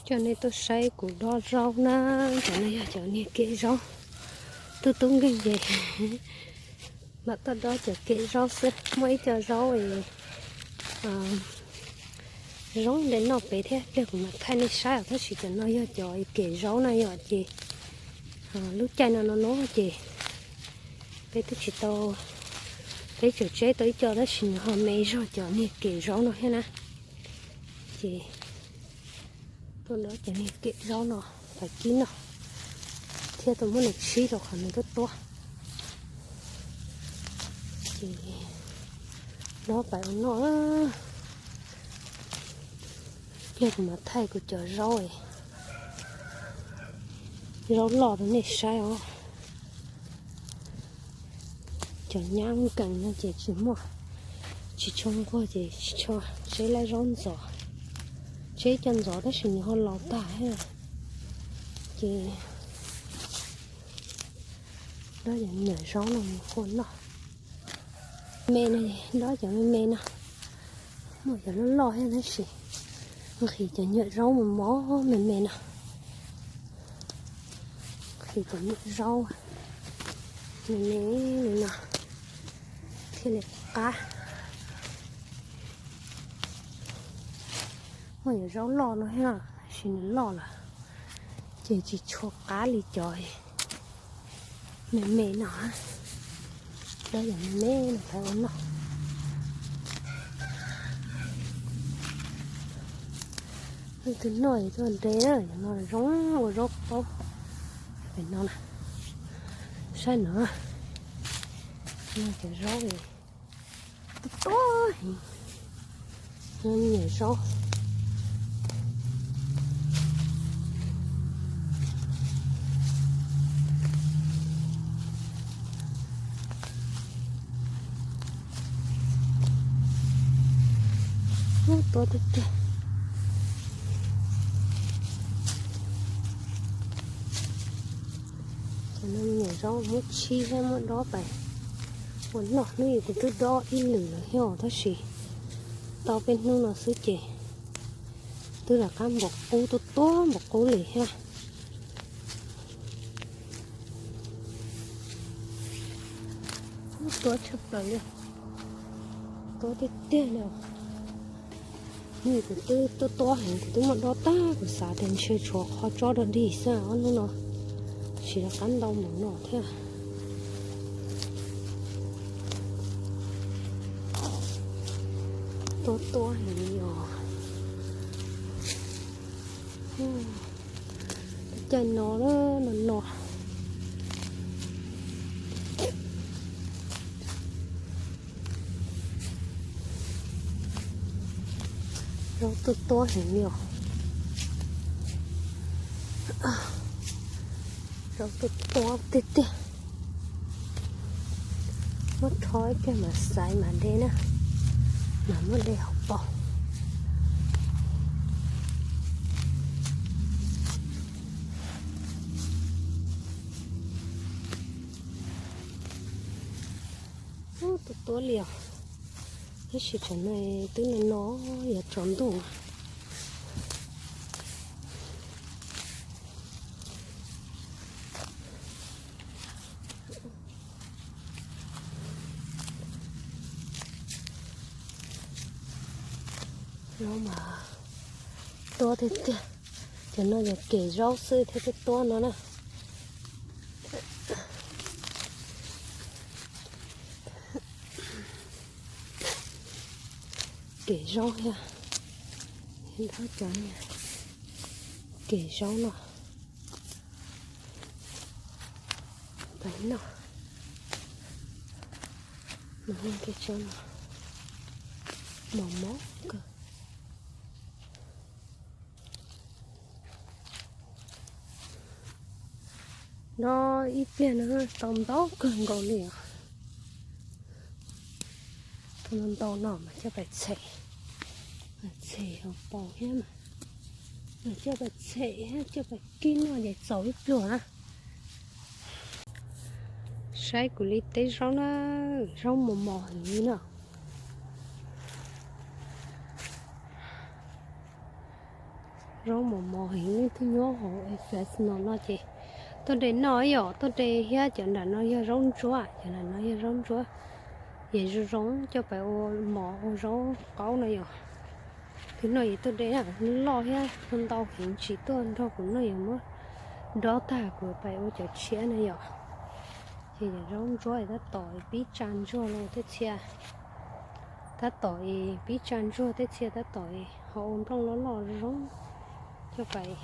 Coj nej tuaj saib kuv dob zaub na, cov no yog cov niag kev zaub. Tub tub nkeeg ces mam tuaj dob cov kev zaub xwb. Muaj ib co zaub es zoo nte noj pem thiab, pliag kuv mam thaij nej saib os. Tab sis cov no yog cov kev zaub na yom, ces lub caij no no no ces peb twb tsis tau, peb tseem tseb tau ib co tab sis nws ho me zog cov niag kev zaub no thiab na. Ces tuaj dob cov niag kev zaub no pais kib noj thiab tuaj muab nws tshib rau qhov nws tuab tuab. Ces dob pais ua noj. Pliag kuv mam thaij kuv cov zaub, zaub loj rau nej saib os. Cov nyab nkees no ces tsis muaj, tsis tshua nquag ces tsis tshua tseb lawm zaub ntxov. Tseb cov ntxov tab sis nws ho laus tag thiab. Ces dob cov me nyuam zaub no mus ua noj. Me no, dob cov me me no, muaj cov loj loj thiab tab sis nqhis cov nyuam zaub mos mos me me no. Nqhis cov nyuam zaub me me li no thiaj li qab. Muaj cov zaub loj no thiab tab sis nws loj lawm ces tsis tshua qab li cov me me no. Dob cov me me no pais ua noj. Leej twg noj es tuaj de na, cov no zoo ua zaub qaub. Pem no na, saib no, cov zaub tuab tuab heev. Nyuam zaub, tuab tiag tiag. Cov no me nyuam zaub muab tshib thiab muab dob pais ua noj. Hnub ib kuv twb dob ib lwm lawm thiab os tab sis tau peb hnub no xwb ces twb rov qab npaum qub, tuab tuab npaum qub li thiab. Tuab tshaj plaws li, tuab tiag tiag li. Hnub ib kuv twb tuab tuab heev, kuv twb muab dob tag, kuv xav tias ntshe tshuav qhov tsob dog dig xwb, ob hnub no tsis rov qab ntau npaum no thiab. Tuab tuab heev li os. Caij no, no no, zaub tuab tuab heev li os. Zaub tuab tuab tiag tiag. Muab rho ib pliag mam xaiv mam de na, mam muab de hauv paus. Ub, tuab tuab li os, tab sis tsam no twb no no, yuav tsaus ntuj. Zaub mas tuab tiag tiag, cov no yog kem zaub xwb thiab tuab tuab no na. Kem zaub thiab, cov kem zaub no. Pais noj, mas tsob no mos mos kawg. Dob ib pliag no tau ntau kawg nkaus li os. Tau ntau no mas coj pais tshem, tshem hauv paus thiab mas, coj pais tshem thiab coj pais kib noj ces txaus ib pluag na. Saib kuv li teb zaub na, zaub mos mos heev li no. Zaub mos mos heev, leej twg nyob hauv Apex no no ces tuaj de noj yom, tuaj de thiab. Cov nram no yog zaub ntsuab, cov nram no yog zaub ntsuab. Yam zoo zoo coj pais ua mos ua zaub qaub no yom. Twg noj yus tuaj de na, loj thiab ntau heev, tsis tuaj nrog kuv noj yus muab dob tag kuv pais ua cov tshiab na yom. Ces yam zaub ntsuab tab tom pib tsa ntsuag los tej txhia, tab tom pib tsa ntsuag tej txhia, tab tom ho ua nplooj loj loj zoo coj pais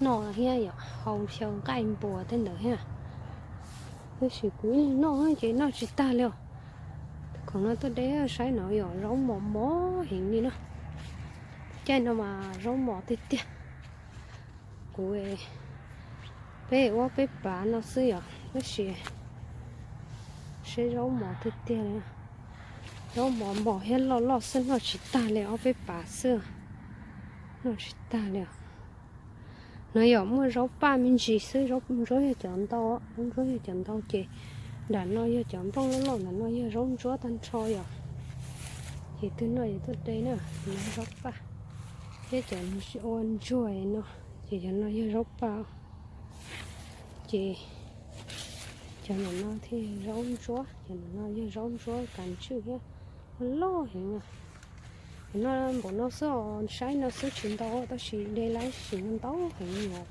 noj thiab yom, hau xyaw nqaij npua tej ntawd thiab. Tab sis kuv ib leeg noj ces noj tsis tag li os. Khoom no tuaj de saib no yom, zaub mos mos heev li na. Caij no mas zaub mos tiag tiag. Kuv, peb ua peb pav no xwb yom, tab sis seb zaub mos tiag tiag li. Zaub mos mos thiab loj loj xwb, noj tsis tag li, ob peb pav xwb, noj tsis tag li. No yog muaj zaub paj me ntsis xwb, zaub ntsuab yog cov ntau, zaub ntsuab yog cov ntau ces nram no yog cov nplooj loj loj, nram no yog zaub ntsuab tag nrho yom. Ces twg noj yus tuaj de na, zaub paj. Thiab cov ua ntsuag no, ces cov no yog zaub paj. Ces cov nram no thiaj zaub ntsuab, cov nram no yog zaub ntsuab kav ntswj thiab, loj heev. Cov no npaum no xwb os, saib no xwb tsis ntau tab sis de lab sim no ntau heev os.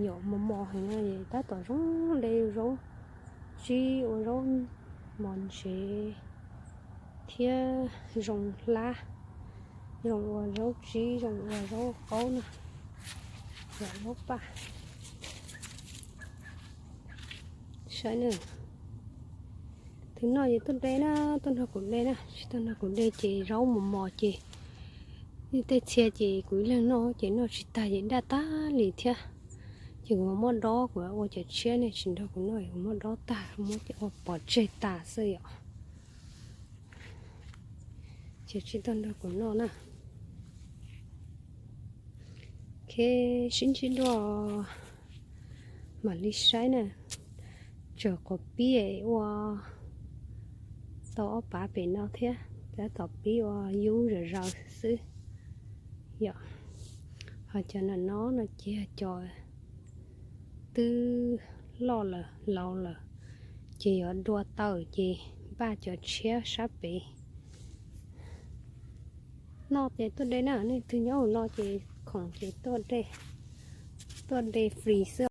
Yom, mos mos heev, tab tom zoo de zaub tsib ua zaub mos ntsev thiab zoo hlab, zoo ua zaub tsib, zoo ua zaub qaub na, yom, zaub paj. Saib na, twg noj yus tuaj de na, tuaj nrog kuv de na, tsis tuaj nrog kuv de ces zaub mos mos ces tej txhia ces kuv ib leeg noj ces noj tsis tag ces daj tag li thiab. Ces kuv muab dob, kuv ua cov tshiab ne, tsis nrog kuv noj, kuv muab dob tag, muab ua pov tseg tas xwb yom. Ces tsis tuaj nrog kuv noj na. Ok, sib ntsib dua, mam li saib na. Tseem qhuav pib ua tau ob pav pem no thiab, tab tom pib ua yub zom zaws xwb yom. Ho cov nram no no ces cov twb loj lawm laus lawm, ces yuav dua tawm ces npaj cov tshiab sab pem. Noj ces tuaj de na, nej twg nyob hauv no ces khoom ces tuaj de, tuaj de free xwb.